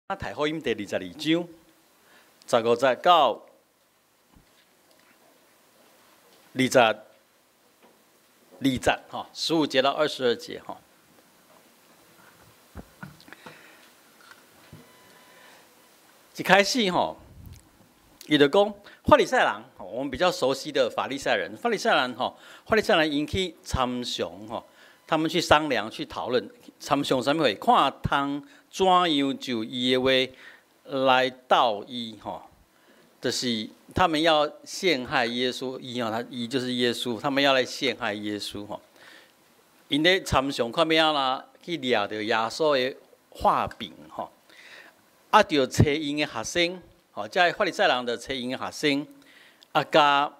馬太福音第22章，15節到22節，吼，15節到22節，吼。一開始吼，伊就講法利賽人，我們比較熟悉的法利賽人，法利賽人吼，法利賽人𪜶去參詳吼，他們去商量去討論，參詳啥物貨？看通怎樣就伊的話來鬥伊吼，就是他們要陷害耶穌，伊吼，他伊就是耶穌，他們要來陷害耶穌吼。𪜶咧參詳看欲按怎去掠著耶穌的話柄吼，啊，著揣𪜶的學生，吼，這个法利賽人就揣𪜶的學生，啊，佮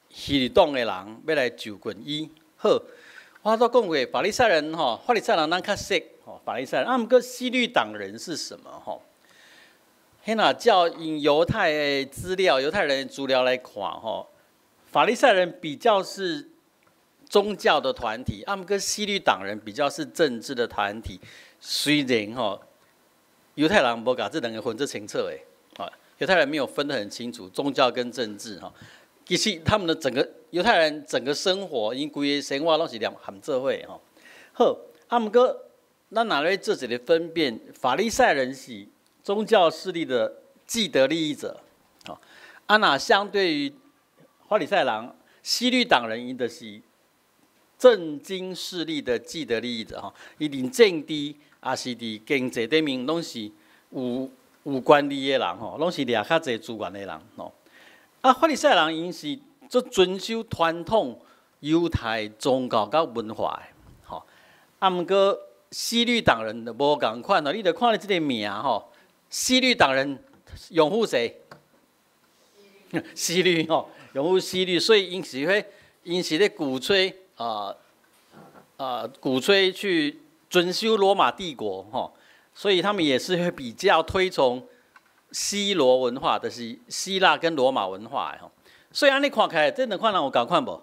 希律黨的人欲來就近伊。好，我拄講過，法利賽人吼，法利賽人咱較熟吼，法利賽人，啊，毋過希律黨人是什麼吼？彼若照𪜶猶太的資料、猶太人的資料來看吼，法利賽人比較是宗教的團體，啊，毋過希律黨人比較是政治的團體。雖然吼，猶太人無共這兩个分得清楚的，啊，猶太人沒有分得很清楚宗教跟政治吼。其實他們的整個猶太人整個生活，𪜶規个生活攏是連含做伙吼。好，啊，毋過咱若咧做一个分辨，法利賽人是宗教勢力的既得利益者，吼，啊，若相對於法利賽人、希律黨人，𪜶就是政經勢力的既得利益者，吼，伊佇政治抑是佇經濟頂面，攏是有權力的人，吼，攏是掠較濟資源的人，吼。啊，法利賽人𪜶是足遵守傳統猶太宗教佮文化的，吼。啊，毋過希律黨人就無仝款哦，你著看伊這个名吼，希律黨人擁護誰？希律吼，擁護希律，所以𪜶是咧鼓吹鼓吹去遵守羅馬帝國吼，所以他們也是會比較推崇希羅文化，就是希臘跟羅馬文化的吼。所以按呢看起來，這兩款人有仝款無？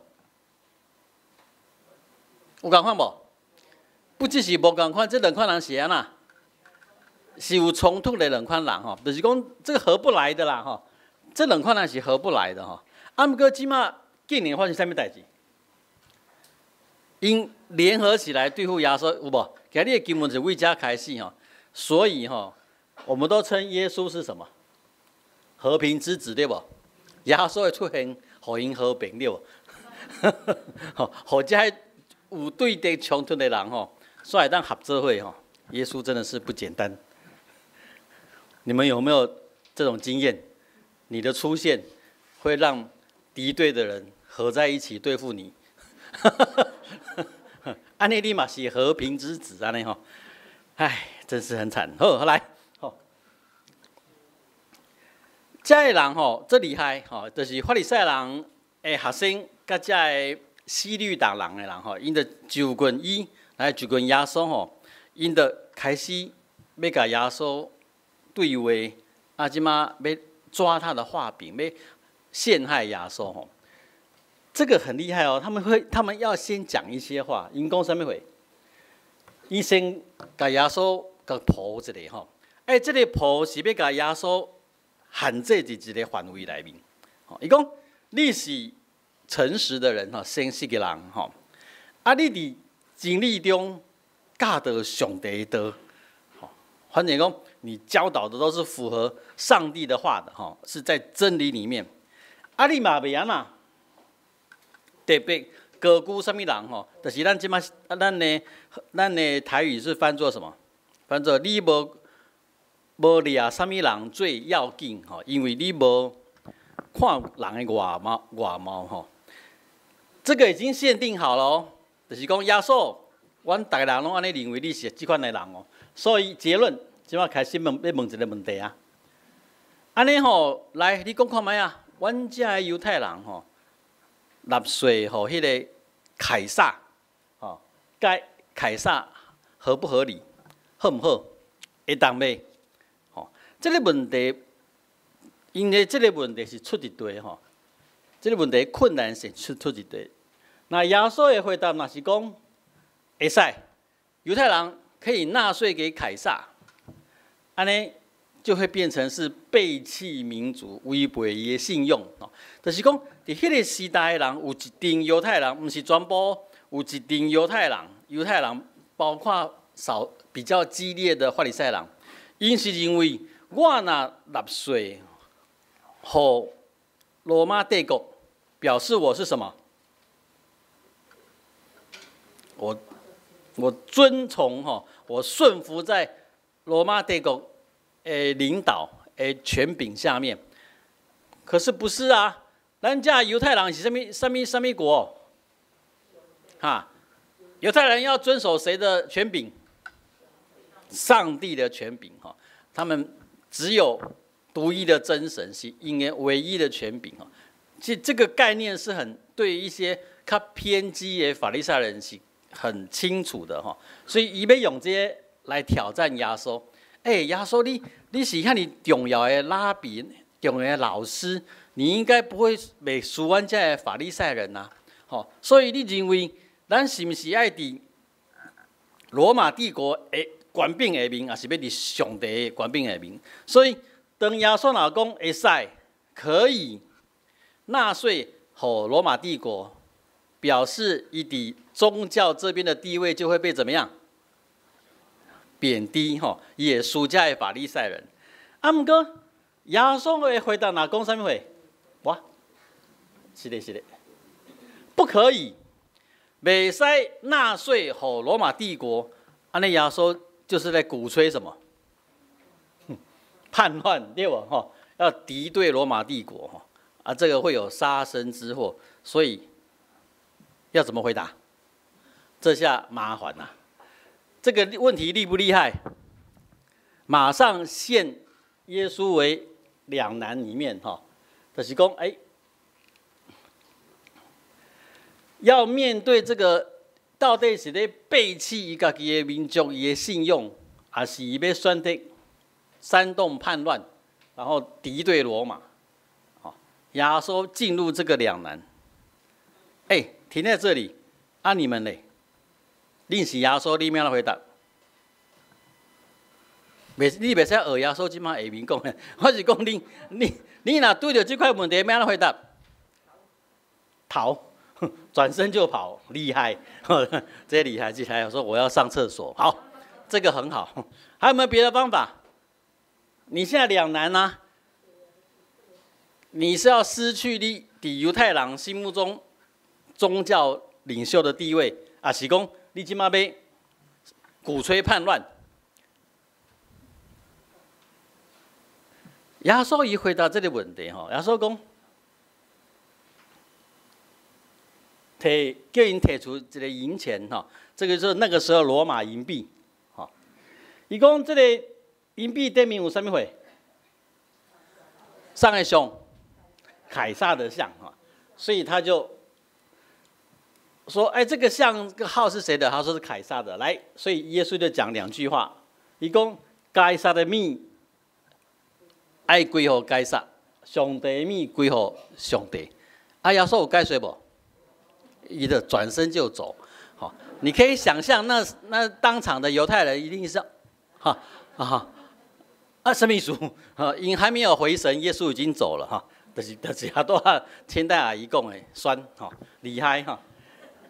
有仝款無？不只是無仝款，這兩款人是按怎？是有衝突的兩款人吼，就是講這個合不來的啦吼，這兩款人是合不來的吼。啊，毋過這馬竟然發生啥物代誌？𪜶聯合起來對付耶穌，有無？今日的經文是為這開始吼，所以吼，我們都稱耶穌是什麼？和平之子對無？耶穌的出現，予𪜶和平對無？吼，予這有對敵衝突的人吼，煞會當合做伙吼。耶穌真的是不簡單。你們有沒有這種經驗？你的出現會讓敵對的人合在一起對付你。按呢你嘛是和平之子按呢吼，唉，真是很慘。好，來，好，這个人吼，足厲害吼，就是法利賽人的學生，佮這个希律黨人的人吼，𪜶就就近伊來就近耶穌吼，𪜶就開始欲共耶穌對話，啊，這馬欲抓他的話柄，欲陷害耶穌吼。這個很厲害哦，他們要先講一些話。𪜶講啥物話？𪜶先共耶穌共鋪一下吼，欸，這個鋪是欲共耶穌限制佇一个範圍內面。吼，伊講你是誠實的人吼，誠實的人吼，啊，你佇真理中教導上帝的道，吼，反正講你教導的都是符合上帝的話的吼，是在真理裡面。啊，你嘛袂按怎？特別高舉啥物人吼，就是咱這馬咱的台語是翻作什麼？翻作你無掠啥物人最要緊吼，因為你無看人的外貌吼。這個已經限定好了哦，就是講耶穌，阮逐个人攏按呢認為你是這款的人哦。所以結論，這馬開始問，欲問一个問題啊。按呢吼，來你講看覓啊？阮這个猶太人吼，納稅予彼个凱撒，吼，該凱撒合不合理？好毋好？會當袂？吼，這个問題，因為這个問題是出佇佗吼，這个問題困難性出佇佗。那耶穌的回答若是講會使，猶太人可以納稅給凱撒，按呢就會變成是背棄民族、違背伊的信用。哦，就是講，佇彼个時代的人，有一陣猶太人，毋是全部，有一陣猶太人，猶太人包括少比較激烈的法利賽人，𪜶是認為我若納稅予羅馬帝國，表示我是什麼？我遵從吼，我順服在羅馬帝國的領導的權柄下面。可是不是啊？咱遮猶太人是啥物啥物啥物國？哈？猶太人要遵守誰的權柄？上帝的權柄哈。他們只有獨一的真神是應該唯一的權柄哈。這個概念是很對一些較偏激的法利賽人是很清楚的哈。所以伊欲用這個來挑戰耶穌。欸，耶穌你是遐爾重要的拉比，重要的老師，你應該不會袂輸阮遮的法利賽人吶。吼，所以你認為咱是毋是愛佇羅馬帝國的權柄下面，抑是欲佇上帝的權柄下面？所以當耶穌若講會使可以納稅予羅馬帝國，表示伊佇宗教這邊的地位就會被怎麼樣？貶低吼，伊會輸遮的法利賽人。啊，毋過耶穌的回答若講啥物話？哇，是的，是的，不可以，袂使納稅予羅馬帝國。按呢耶穌就是在鼓吹什麼？叛亂對無？吼，要敵對羅馬帝國吼，啊，這個會有殺身之禍，所以要怎麼回答？這下麻煩啦。這個問題厲不厲害？馬上陷耶穌為兩難裡面哈，就是講，哎，要面對這個到底是咧背棄伊家己的民族、伊的信用，抑是伊欲選擇煽動叛亂，然後敵對羅馬？耶穌進入這個兩難。哎，停在這裡，啊，你們咧？恁是耶穌，你欲按怎回答？袂，你袂使學耶穌這馬下面講的。我是講恁，你若對著這塊問題，欲按怎回答？逃，轉身就跑，厲害，這厲害，這厲害。說我要上廁所，好，這個很好。還有沒有別的方法？你現在兩難啊！你是要失去你佇猶太人心目中宗教領袖的地位，抑是講你這馬欲鼓吹叛亂？耶穌伊回答這個問題吼，耶穌講，提叫𪜶提出一個銀錢吼，這個就是那個時候羅馬銀幣，吼。伊講這個銀幣頂面有啥物貨？啥的像？凱撒的像哈，所以他就說：“哎，這個像這個號是誰的？”他說是凱撒的。來，所以耶穌就講兩句話：伊講該撒的物愛歸予該撒，上帝的物歸予上帝。啊，耶穌有解說無？伊就轉身就走。好，你可以想象那當場的猶太人一定是，哈啊啊，什麼意思？啊，𪜶還沒有回神，耶穌已經走了哈。就是阿拄仔千代阿姨講的酸吼，厲害哈。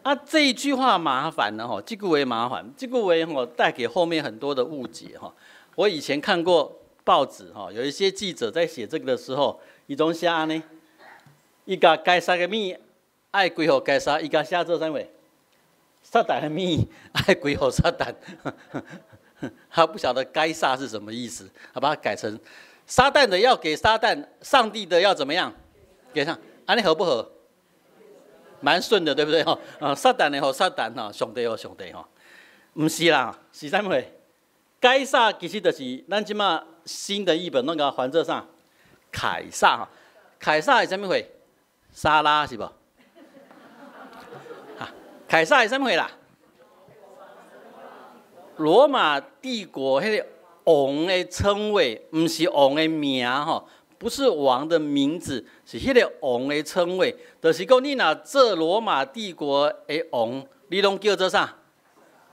啊，這一句話麻煩了吼，這句話麻煩，這句話吼帶給後面很多的誤解哈。我以前看過報紙哈，有一些記者在寫這個的時候，伊總寫按呢，伊共該撒的物愛歸予該撒，伊共寫做啥物？撒旦的物愛歸予撒旦，他不曉得該撒是什麼意思，他把它改成撒旦的要給撒旦，上帝的要怎麼樣？給上，按呢合不合？蠻順的，對不對？吼，啊，撒旦的予撒旦吼，上帝予上帝吼，毋是啦，是啥物貨？該撒其實就是咱這馬新的譯本攏共翻做啥？凱撒吼，凱撒是啥物貨？沙拉是無？哈，凱撒是啥物貨啦？羅馬帝國彼個王的稱謂，毋是王的名吼，不是王的名字，是彼個王的稱謂。就是講，你若做羅馬帝國的王，你攏叫做啥？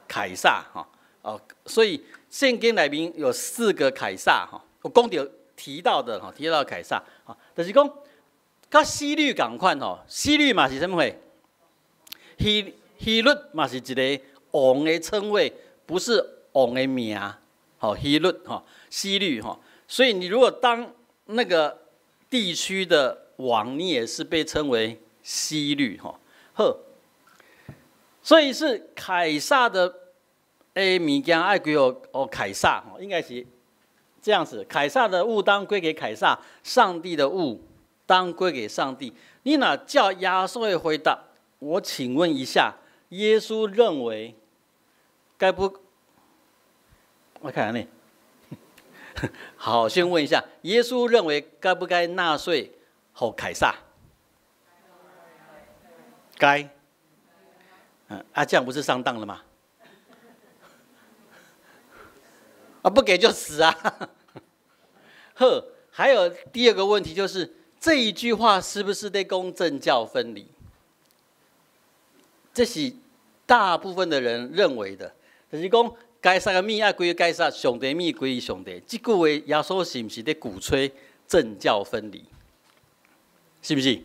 凱撒吼。哦，所以聖經內面有四個凱撒吼，有講著提到的吼，提到凱撒，吼，就是講佮希律仝款吼，希律嘛是啥物貨？希律嘛是一個王的稱謂，不是王的名，吼，希律吼，希律吼，所以你如果當那個地區的王，你也是被稱為希律吼。好，所以是凱撒的物件愛歸予凱撒吼，應該是這樣子。凱撒的物當歸給凱撒，上帝的物當歸給上帝。你若照耶穌的回答，我請問一下，耶穌認為該不？我看下呢。好，先問一下，耶穌認為該不該納稅予凱撒？該。啊，這樣不是上當了嗎？啊，不給就死啊！好，還有第二個問題就是，這一句話是不是在講政教分離？這是大部分的人認為的，就是講該撒的物愛歸該撒，上帝物歸上帝。這句話耶穌是毋是咧鼓吹政教分離？是不是？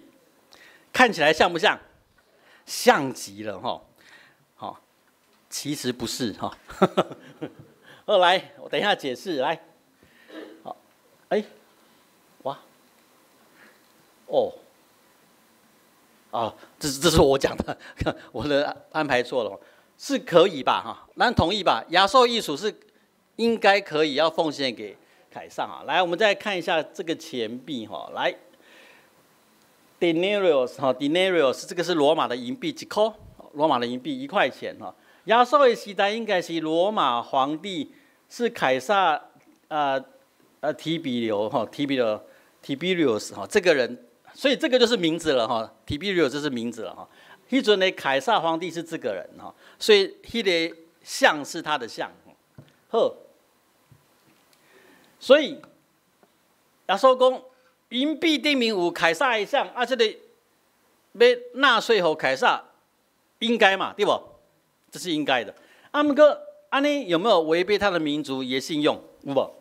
看起來像不像？像極了哈！好，其實不是哈。好，來，我等一下解釋。來，好，哎，哇，哦，啊，這是我講的，我的安排錯了，是可以吧？哈，咱同意吧？耶穌意思是應該可以要奉獻給凱撒啊。來，我們再看一下這個錢幣哈，來，denarius 哈，denarius 這個是羅馬的銀幣，一箍，羅馬的銀幣1塊錢哈。耶穌的時代應該是羅馬皇帝，是凱撒提比留哈，提比留 Tiberius 哈，這個人，所以這個就是名字了哈，Tiberius 這是名字了哈。彼陣的凱撒皇帝是這個人哈，所以彼個像是他的像。好，所以耶穌講銀幣頂面有凱撒的像，啊，這個欲納稅予凱撒，應該嘛，對無？這是應該的。啊，毋過按呢有沒有違背他的民族也信用？有無？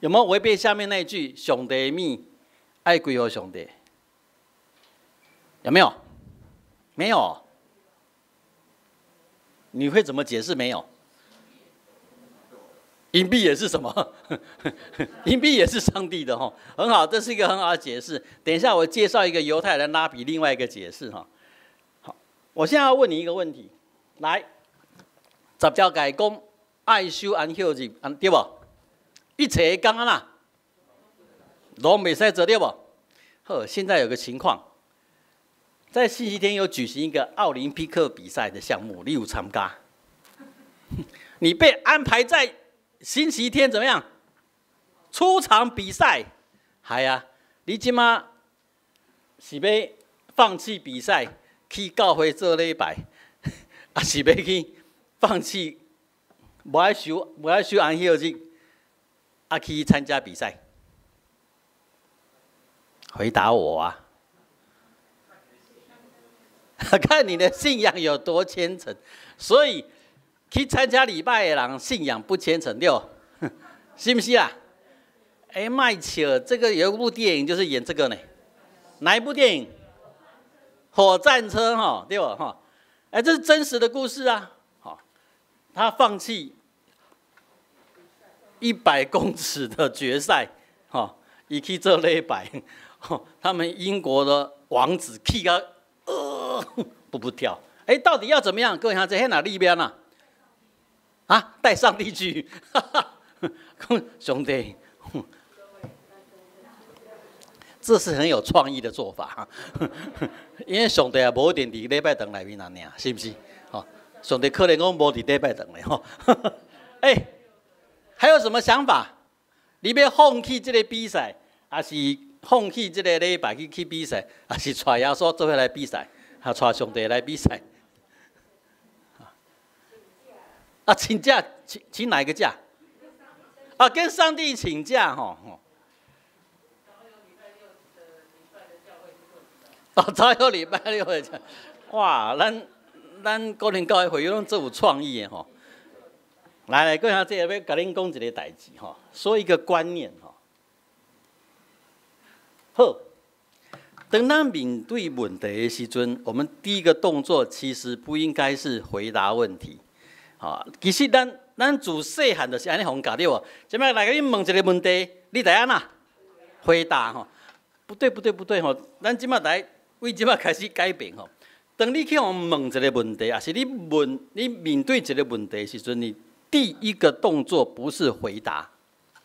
有沒有違背下面那句“上帝物愛歸予上帝”？有沒有？沒有。你會怎麼解釋沒有？銀幣也是什麼？銀幣也是上帝的哈，很好，這是一個很好的解釋。等一下我介紹一個猶太人拉比另外一個解釋哈。好，我現在要問你一個問題，來，十條誡講愛守安息日，對無？一切工按怎，攏袂使做對無？好，現在有個情況，在星期天有舉行一個奧林匹克比賽的項目，你有參加？你被安排在星期天怎麼樣？出場比賽，係啊，你這馬是欲放棄比賽去教會做禮拜，抑是欲去放棄無愛守安息日，啊去參加比賽？回答我啊！看你的信仰有多虔誠，所以去參加禮拜的人信仰不虔誠對，是毋是啊？哎，莫笑，這個有一部電影就是演這個呢，哪一部電影？火戰車哈，對吧？哈，哎，這是真實的故事啊。好，他放棄100公尺的決賽，哈，伊去做禮拜，他們英國的王子氣到步步跳。哎，到底要怎麼樣？各位兄弟，彼哪裡邊啊？啊，帶上帝去，兄弟，這是很有創意的做法，因為上帝也無一定佇禮拜堂內面爾，是毋是？吼，上帝可能講無佇禮拜堂咧，吼。哎，還有什麼想法？你欲放棄這個比賽，抑是放棄這個禮拜去比賽，抑是帶耶穌做伙來比賽，還帶上帝來比賽？啊，請假，請哪一個假？啊，跟上帝請假，吼。哦，早有禮拜六的，哇，咱國林教會會員攏足有創意的吼。來來，各位兄弟，欲共恁講一个代誌吼，說一個觀念吼。好，當咱面對問題的時陣，我們第一個動作其實不應該是回答問題。吼，其實咱自細漢就是按呢予教對無？這擺來共你問一个問題，你著按怎回答吼？不對不對不對吼！咱這擺來為這擺開始改變吼。當你去予問一个問題，抑是你問你面對一个問題的時陣，你第一個動作不是回答，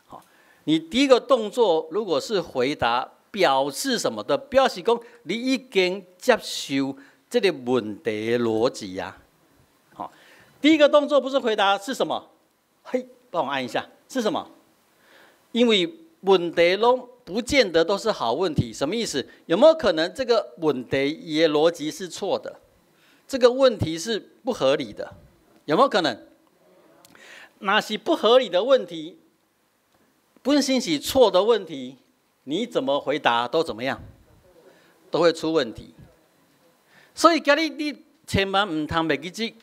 好，你第一個動作如果是回答，表示什麼的？表示講你已經接受這个問題的邏輯啊。好，第一個動作不是回答是什麼？嘿，幫我按一下，是什麼？因為問題攏不見得都是好問題，什麼意思？有沒有可能這個問題伊的邏輯是錯的？這個問題是不合理的，有沒有可能？若是不合理的問題，本身是錯的問題，你怎麼回答都怎麼樣，都會出問題。所以今日你千萬毋通袂記這，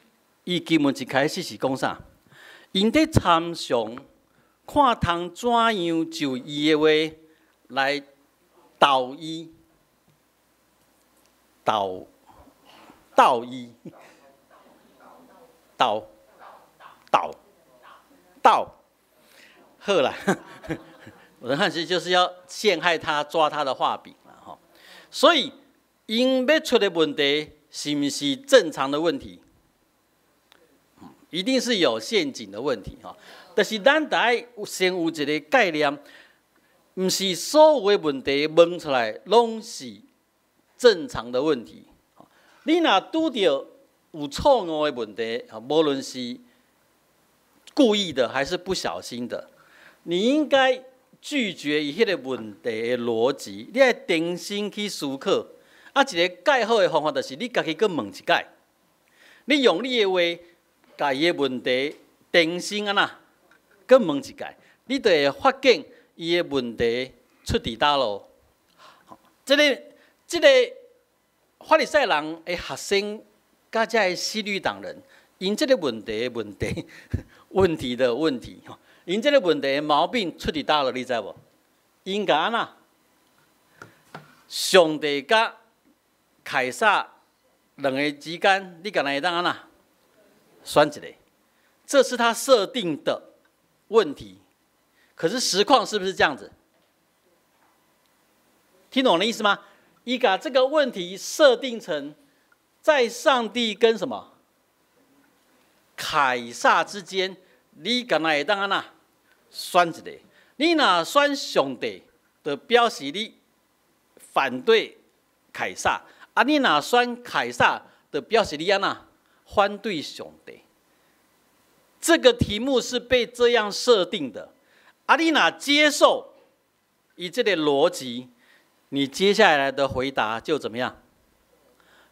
伊經文一開始是講啥？𪜶佇參詳，看通怎樣就伊的話來導伊，導導伊，導導。導，好啦，我的漢字就是要陷害他，抓他的話柄啦，吼。所以，𪜶欲出的問題是毋是正常的問題？一定是有陷阱的問題，吼。但是咱著愛先有一个概念，毋是所有的問題問出來攏是正常的問題。你若拄著有錯誤的問題，無論是故意的還是不小心的，你應該拒絕伊彼个問題的邏輯，你愛重新去思考。啊，一个較好的方法就是你家己閣問一擺，你用你的話，共伊的問題重新按怎，閣問一擺，你就會發現伊的問題出佇佗落。這个法利賽人的學生，佮這个希律黨人，𪜶這个問題的問題，吼，𪜶這个問題的毛病出佇佗落，你知無？𪜶共按怎？上帝佮凱撒兩个之間，你敢若會當按怎？選一个，這是他設定的問題。可是實況是不是這樣子？聽懂我的意思嗎？伊共這個問題設定成在上帝跟什麼凱撒之間，你敢若會當按怎？選一个，你若選上帝，就表示你反對凱撒；啊，你若選凱撒，就表示你按怎？反對上帝。這個題目是被這樣設定的。啊，你若接受伊這个邏輯，你接下來的回答就怎麼樣？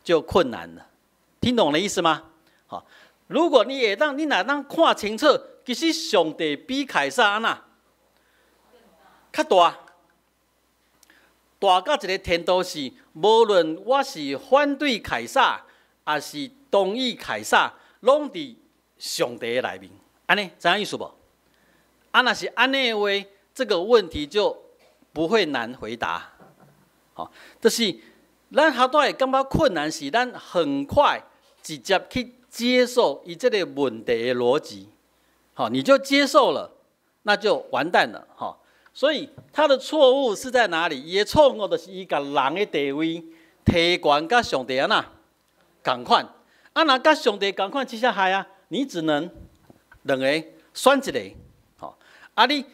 就困難了。聽懂的意思嗎？好，如果你會當，你若當看清楚，其實上帝比凱撒按怎較大，大到一个程度是，無論我是反對凱撒，抑是同意凱撒，攏佇上帝的內面。按呢，知影意思無？啊，若是按呢的話，這個問題就不會難回答。好，就是咱較大會感覺困難是，咱很快直接去接受伊這个問題的邏輯，好，你就接受了，那就完蛋了，哈。所以他的錯誤是在哪裡？伊的錯誤就是伊共人的地位提懸佮上帝按怎仝款，啊，若佮上帝仝款，這下害啊，你只能兩个選一个，吼，啊，你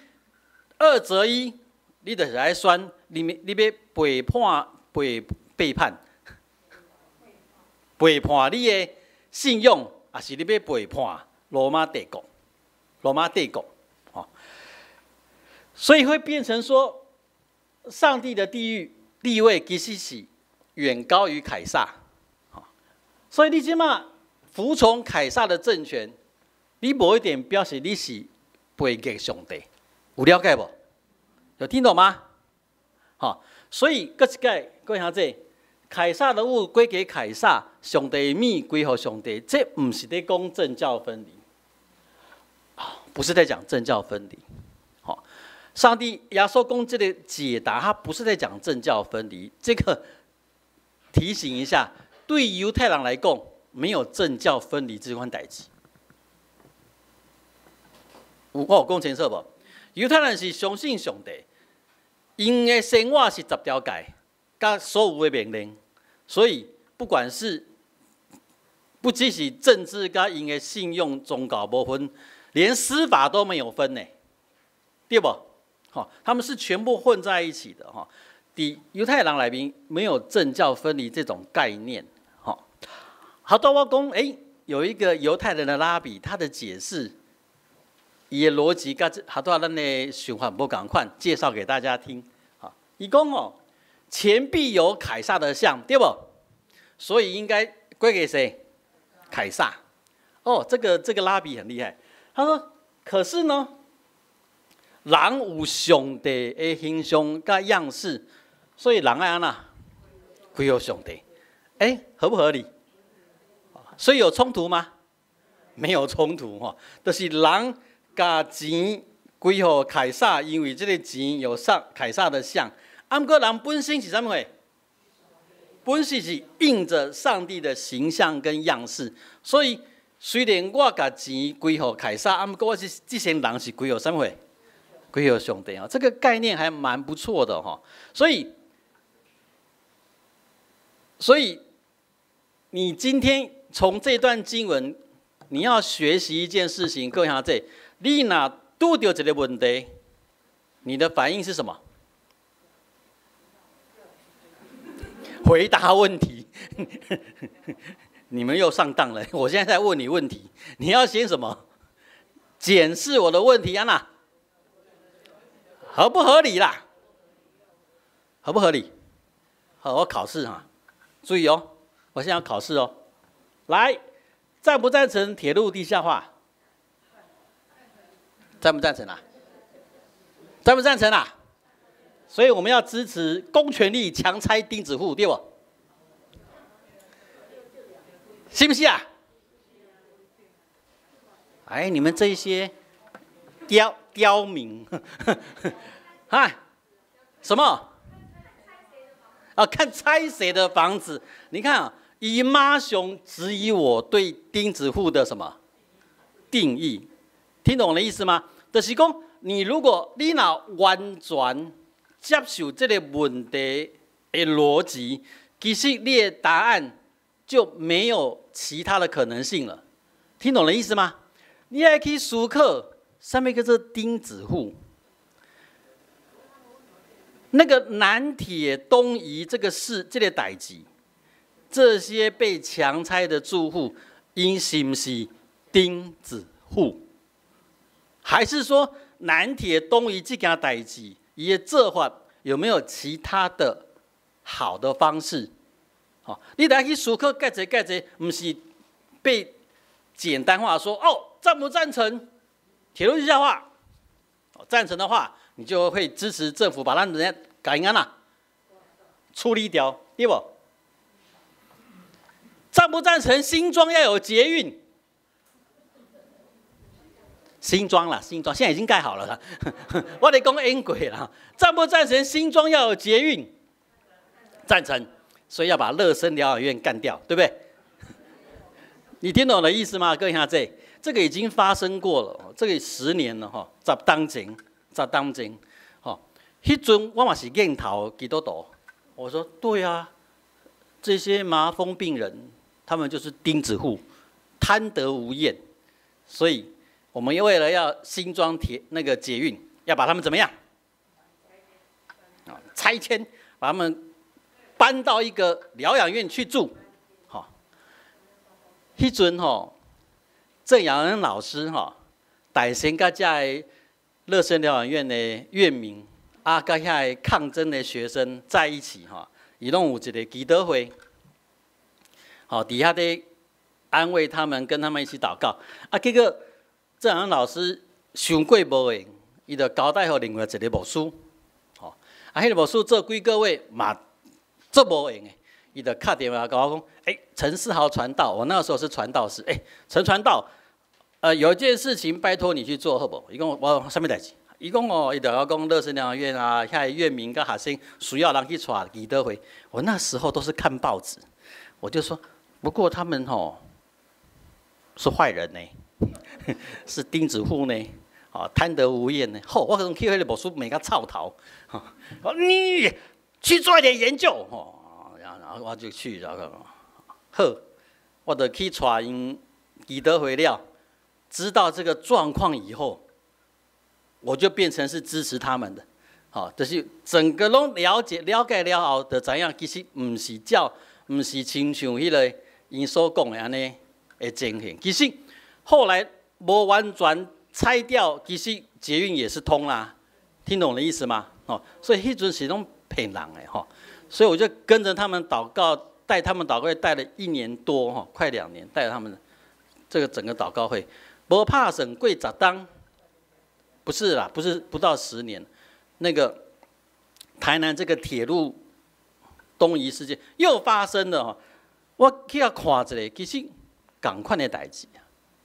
二擇一，你就是愛選，你欲背叛背叛，背叛你的信仰，抑是你欲背叛羅馬帝國？羅馬帝國，吼，所以會變成說，上帝的地位其實是遠高於凱撒，所以你這馬服從凱撒的政權，你無一定表示你是背逆上帝，有了解無？有聽懂嗎？好，所以閣一擺，各位兄弟，凱撒的物歸給凱撒，上帝的物歸予上帝，這毋是咧講政教分離。啊，不是在讲政教分离。好，上帝耶稣讲这个解答，他不是在讲政教分离。这个提醒一下，对犹太人来讲，没有政教分离這款代誌。有我有講清楚無？猶太人是相信上帝，𪜶的生活是十條誡，佮所有的命令，所以不管是不只是政治佮𪜶的信用宗教無分，連司法都沒有分呢，對無？吼，他們是全部混在一起的吼。佇猶太人內面沒有政教分離這種概念，吼。好，拄我講，欸，有一個猶太人的拉比，他的解釋，伊的邏輯佮好多咱的想法無仝款，介紹給大家聽。好，伊講哦，錢幣有凱撒的像，對無？所以應該歸給誰？凱撒。哦，這個拉比很厲害。他說：“可是呢，人有上帝的形象佮樣式，所以人愛按怎歸予上帝。欸，合不合理？所以有衝突嗎？沒有衝突吼，就是人共錢歸予凱撒，因為這個錢有上凱撒的像。啊，毋過人本身是啥物貨？本身是印著上帝的形象跟樣式，所以雖然我共錢歸予凱撒，啊，毋過我是這身人是歸予啥物貨？歸予上帝啊！這個概念還蠻不錯的哈。所以你今天從這段經文，你要學習一件事情，各位兄弟，你若拄著一個問題，你的反應是什麼？回答問題。你們又上當了。我現在在問你問題，你要先什麼？檢視我的問題啊？那合不合理啦？合不合理？好，我考試哈，注意哦，我現在要考試哦。來，贊不贊成鐵路地下化？贊不贊成啊？贊不贊成啊？所以我們要支持公權力強拆釘子戶，對無？是不是啊？哎，你們這些刁刁民，哈，什麼？啊，看拆誰的房子？你看啊，伊馬上質疑我對釘子戶的什麼定義？聽懂我的意思嗎？就是講，你如果你若完全接受這個問題的邏輯，其實你的答案就沒有其他的可能性了。聽懂了意思嗎？你愛去思考，啥物叫做釘子戶？那個南鐵東移這個事，這個代誌，這些被強拆的住戶，𪜶是毋是釘子戶？還是說南鐵東移這件代誌，伊的做法有沒有其他的好的方式？好，你來去思考，蓋這蓋這，毋是被簡單化說哦，贊不贊成鐵路地下化？贊成的話，你就會支持政府把咱人家改安啦處理掉，對無？贊不贊成新莊要有捷運？新莊啦，新莊現在已經蓋好了啦。我咧講演過啦。贊不贊成新莊要有捷運？贊成，所以要把樂生療養院幹掉，對不對？你聽懂我的意思嗎？各位兄弟，這個已經發生過了，這個10年了哈，十當前，十當前，吼，彼陣我嘛是認頭基督徒，我說對啊，這些麻風病人，他們就是釘子戶，貪得無厭，所以我們為了要新莊鐵那個捷運，要把他們怎麼樣？啊，拆遷，把他們搬到一個療養院去住。吼，彼陣吼，鄭養恩老師吼，帶先佮遮个樂生療養院的院民啊，佮遐個抗爭的學生在一起吼，伊攏有一個祈禱會，吼，佇遐咧安慰他們，跟他們一起禱告。啊，結果鄭養恩老師傷過無閒，伊就交代予另外一個牧師，吼，啊，彼個牧師做幾個月嘛，足無閒的，伊就敲電話共我講，欸，陳世豪傳道，我那個時候是傳道士，欸，陳傳道，有一件事情拜托你去做，好無？伊講我啥物代誌？伊講哦，伊就我講樂生療養院啊，遐院民佮學生需要人去帶祈禱會。我那時候都是看報紙，我就說，不過他們吼是壞人呢，是釘子戶呢，啊，貪得無厭呢。吼，我可能去彼个牧師罵甲臭頭，你去做一點研究，吼，然後我就去，然後好，我就去帶𪜶祈禱會了，知道這個狀況以後，我就變成是支持他們的，好，就是整個攏了解了解了後，就知影其實毋是照，毋是親像彼个𪜶所講的按呢的情形。其實後來無完全拆掉，其實捷運也是通啦，聽懂我的意思嗎？哦，所以彼陣是攏騙人的吼，所以我就跟着他們禱告，帶他們禱告會帶了一年多哈，快2年，帶他們這個整個禱告會，無拍算過10冬。不是啦，不是不到10年，那個台南這個鐵路東移事件又發生了。我去遐看一下，其實仝款的代誌，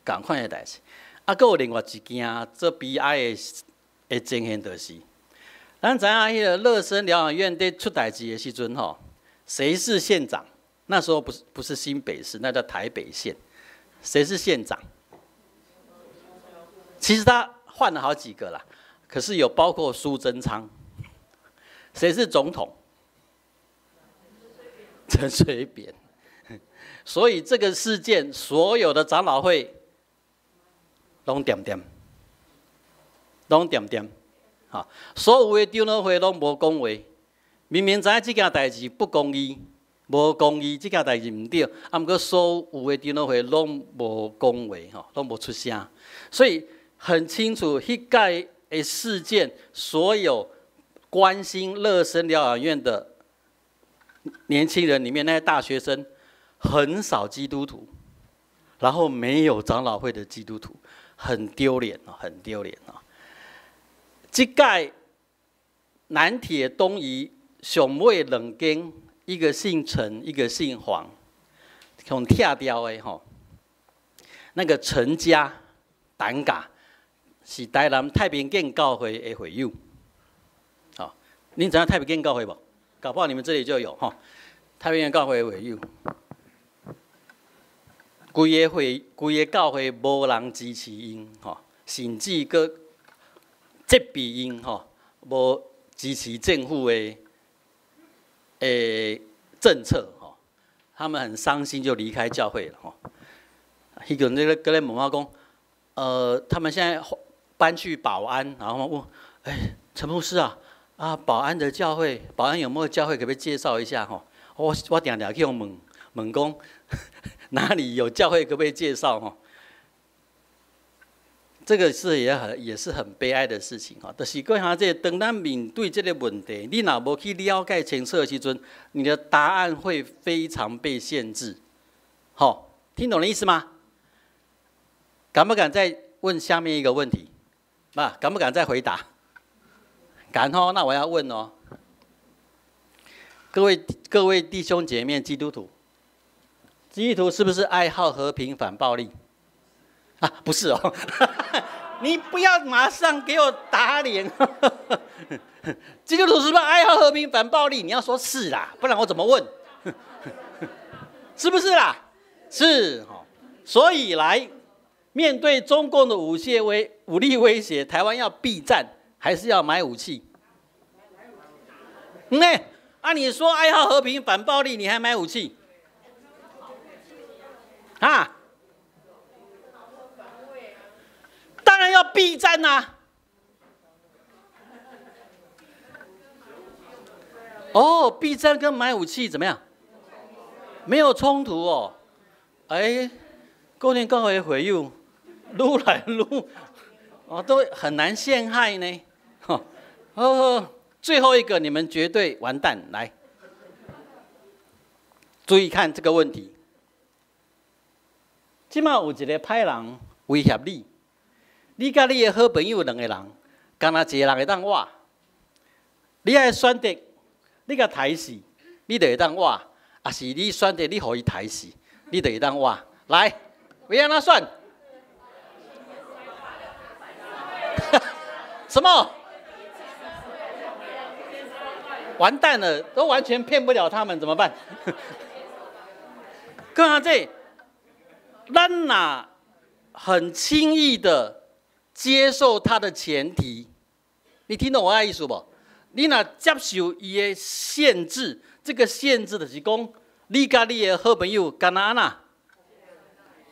仝款的代誌。啊，閣有另外一件做悲哀的情形，就是，咱知影彼个樂生療養院佇出代誌的時陣吼，誰是縣長？那時候不是新北市，那叫台北縣。誰是縣長？其實他換了好幾個啦，可是有包括蘇貞昌。誰是總統？陳水扁。所以這個事件，所有的長老會攏恬恬，攏恬恬，好，所有的長老會攏無講話。明明知影這件代誌不公義，無公義，這件代誌毋對，啊，毋過所有的長老會攏無講話，吼，攏無出聲，所以很清楚，彼屆的事件，所有關心樂生療養院的年輕人裡面，那些大學生很少基督徒，然後沒有長老會的基督徒，很丟臉哦，很丟臉哦。這屆南鐵東移上尾兩間，一個姓陳，一個姓黃，予拆掉的吼。那個陳家陳家是台南太平間教會的會友。好，你知影太平間教會無？搞不好你們這裡就有哈。太平間教會的會友，規個會規個教會無人支持𪜶吼，甚至閣責備𪜶吼，無支持政府的政策吼，他們很傷心就離開教會了吼。彼個那個閣咧問我講，他們現在搬去保安，然後問，哎，陳牧師啊，啊，保安的教會，保安有沒有教會，可不可以介紹一下？吼，我定定去予問問講，哪裡有教會，可不可以介紹？吼，這個是也是很悲哀的事情哈。就是講下這個，當咱面對這個問題，你若無去了解清楚的時陣，你的答案會非常被限制。好，聽懂的意思嗎？敢不敢再問下面一個問題？啊，敢不敢再回答？敢哦，那我要問哦。各位弟兄姐妹，基督徒，基督徒是不是愛好和平、反暴力？啊，不是哦，你不要馬上給我打臉。基督徒是不是愛好和平、反暴力？你要說是啦，不然我怎麼問？是不是啦？是哦，所以來面對中共的武力威脅，台灣要避戰還是要買武器？那啊，你說愛好和平、反暴力，你還買武器？啊？當然要避戰呐！哦，避戰跟買武器怎麼樣？沒有衝突哦。哎，過年教會會友，愈來愈，哦，都很難陷害呢。哦，最後一個你們絕對完蛋。來，注意看這個問題。這馬有一個歹人威脅你，你佮你的好朋友兩個人，干焦一個人會當活。你愛選擇，你共刣死，你就會當活；抑是你選擇你予伊刣死，你就會當活。來，欲按怎選？什麼？完蛋了，都完全騙不了他們，怎麼辦？各位這，咱若很輕易的接受他的前提，你聽懂我的意思無？你若接受伊的限制，這個限制就是講，你佮你的好朋友敢若按怎？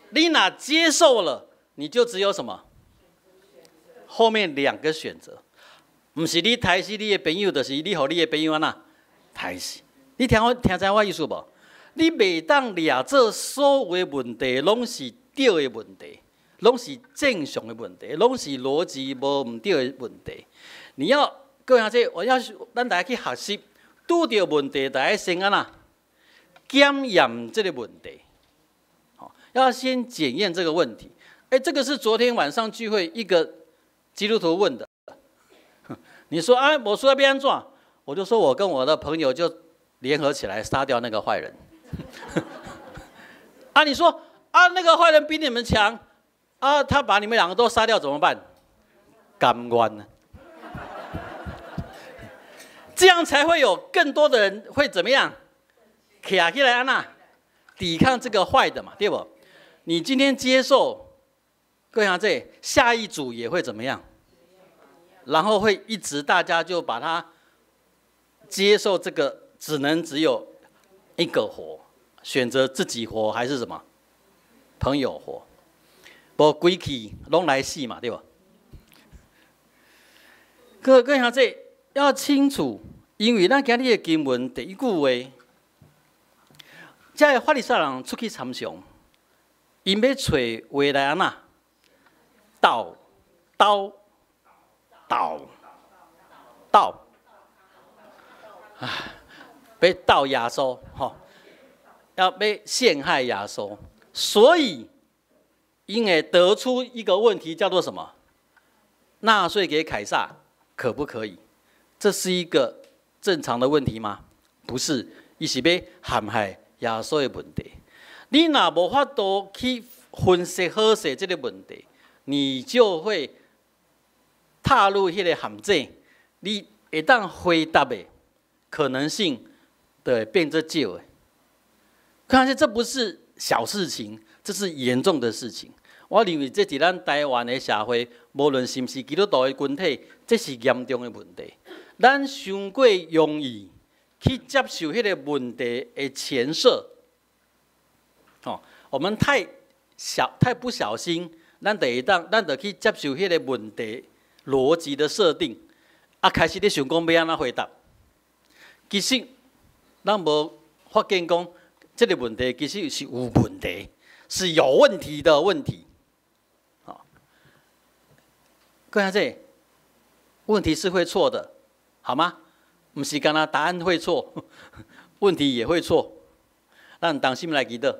你若接受了，你就只有什麼？後面兩個選擇，毋是你刣死你的朋友，就是你予你的朋友按怎刣死。你聽我聽知我意思無？你袂當掠做所有的問題攏是對的問題，攏是正常的問題，攏是邏輯無毋對的問題。你要各位兄弟，我要咱大家去學習，拄著問題，大家先按怎檢驗這個問題。好，要先檢驗這個問題。哎，這個是昨天晚上聚會一個基督徒問的。你說啊，我說欲按怎，我就說我跟我的朋友就聯合起來殺掉那個壞人。啊，你說啊，那個壞人比你們強，啊，他把你們兩個都殺掉怎麼辦？甘願。這樣才會有更多的人會怎麼樣？起來按怎抵抗這個壞的嘛，對不？你今天接受，各位這下一組也會怎麼樣？然後會一直大家就把它接受這個，只能只有一個活，選擇自己活還是什麼？朋友活，無規氣攏來死嘛，對吧？各位兄弟要清楚，因為咱今日的經文第一句話，這个法利賽人出去參詳，𪜶欲揣話來按怎？鬥鬥鬥鬥，啊，欲鬥耶穌吼，要欲陷害耶穌，所以𪜶會得出一個問題，叫做什麼？納稅給凱撒可不可以？這是一個正常的問題嗎？不是，伊是欲陷害耶穌的問題。你若無法度去分析好勢這個問題，你就會踏入彼個陷阱。你會當回答的可能性就會變做少的。看這不是小事情，這是嚴重的事情。我認為這佇咱台灣的社會，無論是毋是基督徒的群體，這是嚴重的問題。咱傷過容易去接受彼個問題的前設，哦，我們太小太不小心，咱就會當，咱就去接受彼個問題邏輯的設定，啊，開始咧想講欲按怎回答。其實，咱無發現講，這個問題其實是有問題，是有問題的問題。好，各位這問題是會錯的，好嗎？毋是干焦答案會錯，問題也會錯。咱當心來祈禱。